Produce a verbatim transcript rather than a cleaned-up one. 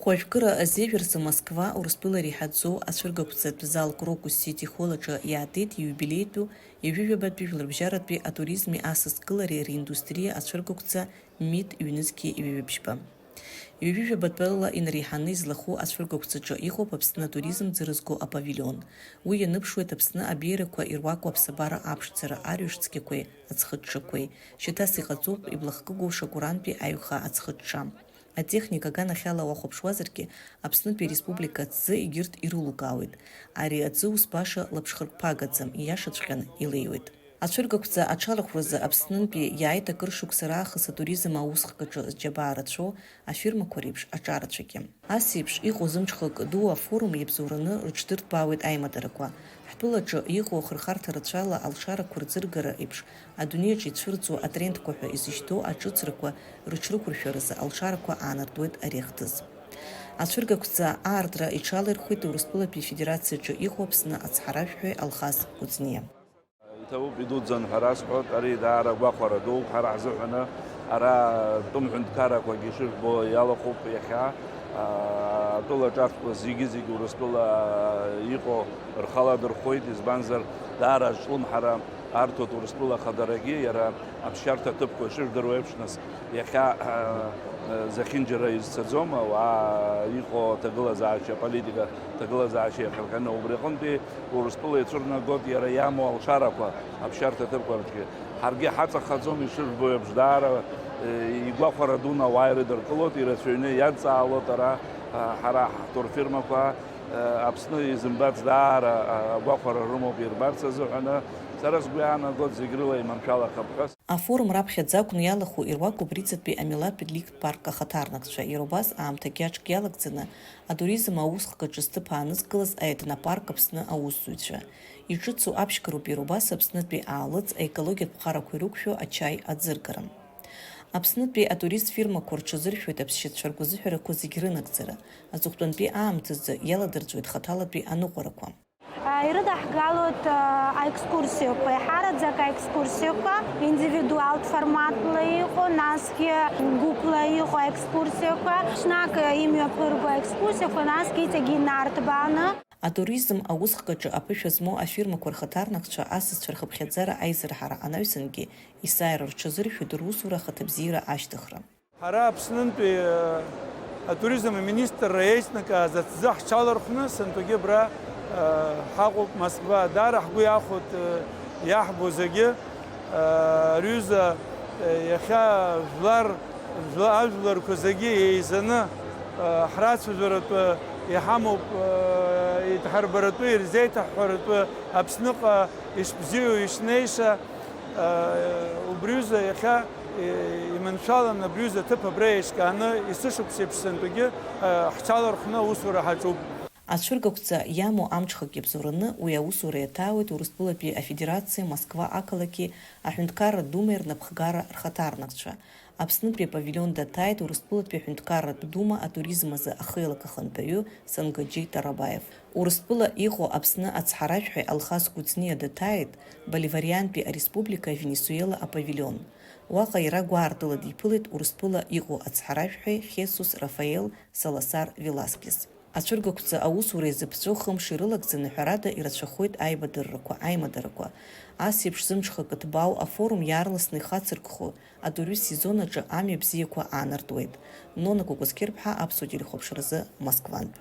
Хәажәкыра азеижә рзы Москва Урыстәыла иреиҳаӡоу ацәыргақәҵатә зал Крокус Сити Холл аҿы иаатит ииубилеитәу ҩажәижәабатәи жәларбжьаратәи атуризми асасдкылареи риндустриа ацәыргақәҵа МИД ҩнызқьи ҩажәи бжьба. Ҩажәижәаба тәылала инареиҳаны излахәу ацәыргақәҵаҿы иҟоуп Аԥсны атуризм ӡырызго апавилион. Уи ианыԥшуеит Аԥсны абеиарақәа ируаку аԥсабара аԥшӡара арҩаш цқьақәеи аӡхыҽҽақәеи. Шьаҭас иҟаҵоуп иблахкыгоу Шакурантәи аиҩхаа аӡхыҽҽа. Атехника аганахьала уахәаԥшуазаргьы, Аԥснытәи ареспублика аҭӡы егьырҭ ирылукаауеит. Ари аӡы ус баша лаԥшхырԥагаӡам, ииашаҵәҟьаны илеиуеит. Ацәыргақәҵа аҽарыхәразы Аԥснынтәи иааит акыр шықәса раахыс атуризм аусхк аҿы зџьабаа рацәоу афирмақәа реиԥш аҿарацәагьы. Ас еиԥш иҟоу зымҽхак ду афорум иабзоураны рыҽдырҭбаауеит аимадарақәа. Ҳтәылаҿы иҟоу ахырхарҭа рацәала алшарақәа рӡыргара еиԥш, адунеиаҿ ицәырҵуа атрендқәа ҳәа изышьҭоу аҿыцрақәа рыҽрықәыршәаразы алшарақәа аанартуеит ари ахҭыс. Ацәыргақәҵа аартра иҽалаирхәит Урыстәылатәи Афедерациаҿы иҟоу Аԥсны ацҳаражәҳәаҩ Алхас Кәыҵниа. Иҭабуп, идуӡӡан ҳәа расҳәоит, ари даара гәахәара дууп ҳара ҳзыҳәаны. Ара тәым ҳәынҭқаррақәагьы ишыжәбо иалахәуп иахьа. Атәыла ҿарҭқәа зегьы-зегьы Урыстәыла иҟоу рхала дырхәоит, избанзар, даара азҿлымҳара арҭоит Урыстәыла ахадарагьы, иара аԥсшьарҭа ҭыԥқәа ишыжәдыруа еиԥш, нас, иахьа, а, а, зехьынџьара изцаӡом, ауаа иҟоу аҭагылазаашьа, аполитика аҭагылазаашьа иахьырҟьаны, убри аҟынтәи Урыстәыла ицәырнагоит иара иамоу алшарақәа аԥсшьарҭа ҭыԥқәа рҿгьы. Ҳаргьы ҳаҵахаӡом, ишыжәбо еиԥш, даара, э, игәахәара дуны ауаа ирыдыркылоит, ирацәаҩны иадҵаалоит ара, а, ҳара ҳтурфирмақәа, э, Аԥсны изымбац даара, а, агәахәара рымоуп ирбарц азыҳәаны. Сара сгәы иаанагоит зегь рыла иманшәалахап ҳәа. Афорум раԥхьаӡа акәны иалахәу ируакуп Риҵатәи амилаҭтә ликтә парк ахаҭарнакцәа. Иара убас аамҭагьы аҿк иалагӡаны атуризм аусхк аҿы зҭыԥ аанызкылаз аетнопарк Аԥсны аусзуҩцәа. Иҿыцу аԥшьгароуп иара убас Аԥснытәи аалыҵ аекологиатә ԥҟарақәа ирықәшәо ачаи аӡыргара. Аԥснытәи атурист фирмақәа рҽазыршәоит аԥсшьацәа ргәазыҳәарақәа зегь рынагӡара. Аҵыхәтәантәи аамҭазы иаладырҵәоит хаҭалатәи аныҟәарақәа. Ирыдаҳгалоит аекскурсиақәа, еиҳараӡак аекскурсиақәа, индивидуалтә форматла иҟоу, насгьы гәыԥла иҟоу аекскурсиақәа, ҽнак имҩаԥырго аекскурсиақәа, насгьы иҵегьы инарҭбааны. Атуризм аусхк аҿы аԥышәа змоу афирмақәа рхаҭарнакцәа асасцәа рхыԥхьаӡара аизырҳара анаҩсангьы есааира рҽазыршәоит русура ахаҭабзиара ашьҭыхра. Ҳара Аԥснынтәи, э, атуризм аминистрра еизнакааз аҭӡы ҳҽалархәны, сынтәагьы абра, э, ҳаҟоуп Москва. Даара ҳгәы иахәоит, э, иаҳбо зегьы, э, рҩыза, э, иахьа жәлар, жәла-, ажәларқәа зегьы еизаны, э, ҳрацәажәаратәы иҳамоуп, э, идҳарбаратәы, ирзеиҭаҳҳәаратәы Аԥсныҟа ишбзиоу, ишнеиша. Убриузы иахьа, иманшәалан, абриузы аҭыԥ абра еиҿкааны, есышықәсеиԥш сынтәагьы ҳҽалархәны аусура ҳаҿуп. Ацәыргақәҵа иамоу амҽхак иабзоураны уи аусура иаҭаауеит Урыстәылатәи Афедерациеи Москва ақалақьи аҳәынҭқарратә Думеи рнапхгара рхаҭарнакцәа. Аԥснытәи апавилион даҭааит Урыстәылатәи аҳәынҭқарратә Дума атуризм азы ахеилак ахантәаҩы Сангаџьи Тарабаев. Урыстәыла иҟоу Аԥсны ацҳаражәҳәаҩ Алхас Кәыҵниа даҭааит Боливариантәи ареспублика Венесуела апавилион. Уаҟа иара гәаартыла диԥылеит Урыстәыла иҟоу ацҳаражәҳәаҩ Хесус Рафаел Саласар Веласкес. Ацәыргақәҵа аусура иазыԥҵәо хымш ирылагӡаны, ҳәарада, ирацәахоит аибадыррақәа, аимадарақәа. Ас еиԥш зымҽхак ҭбаау афорум иаарласны ихацыркхо атурист сезон аҿы амҩа бзиақәа аанартуеит. Нона Кәакәасқьырԥҳа, Аԥсуа телехәаԥшразы, Москвантә.